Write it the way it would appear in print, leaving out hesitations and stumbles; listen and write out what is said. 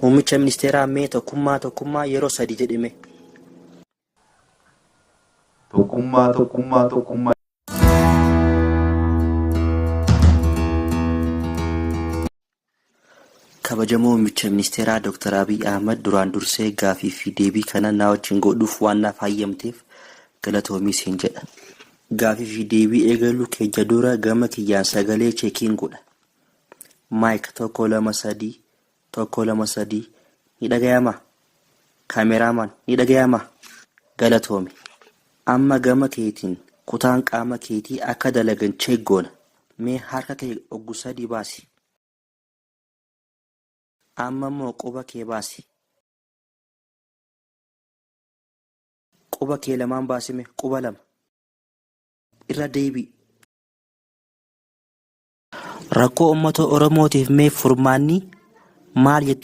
Muummicha ministeeraa mee tokkummaa tokkummaa yeroo sadi jedhime. Tokkummaa tokkummaa tokkummaa. Kabajamoo Muummicha Ministeeraa Dr. Abiy Ahmad duraan dursee gaafii fi deebii kana na wajjin godhuuf waan naaf hayyamteef galatoomii siin jedha. Gaafii fi deebii eegaluu keenya dura gama kiyyaan sagalee cheekiin godha. Mic 1 2 3 1 2 3 ni dhagayamaa? Cameraman ni dhagayamaa? Galatoomi. Amma gama keetiin kutaan qaama keetii akka dalagan check goona. Mee harka kee oggu sadi baasi. Amma immoo quba kee baasi. Quba kee lamaan baasime quba lama. Irra deebi'i. Rakkoo uummata Oromootiif mee furmaanni maal jettee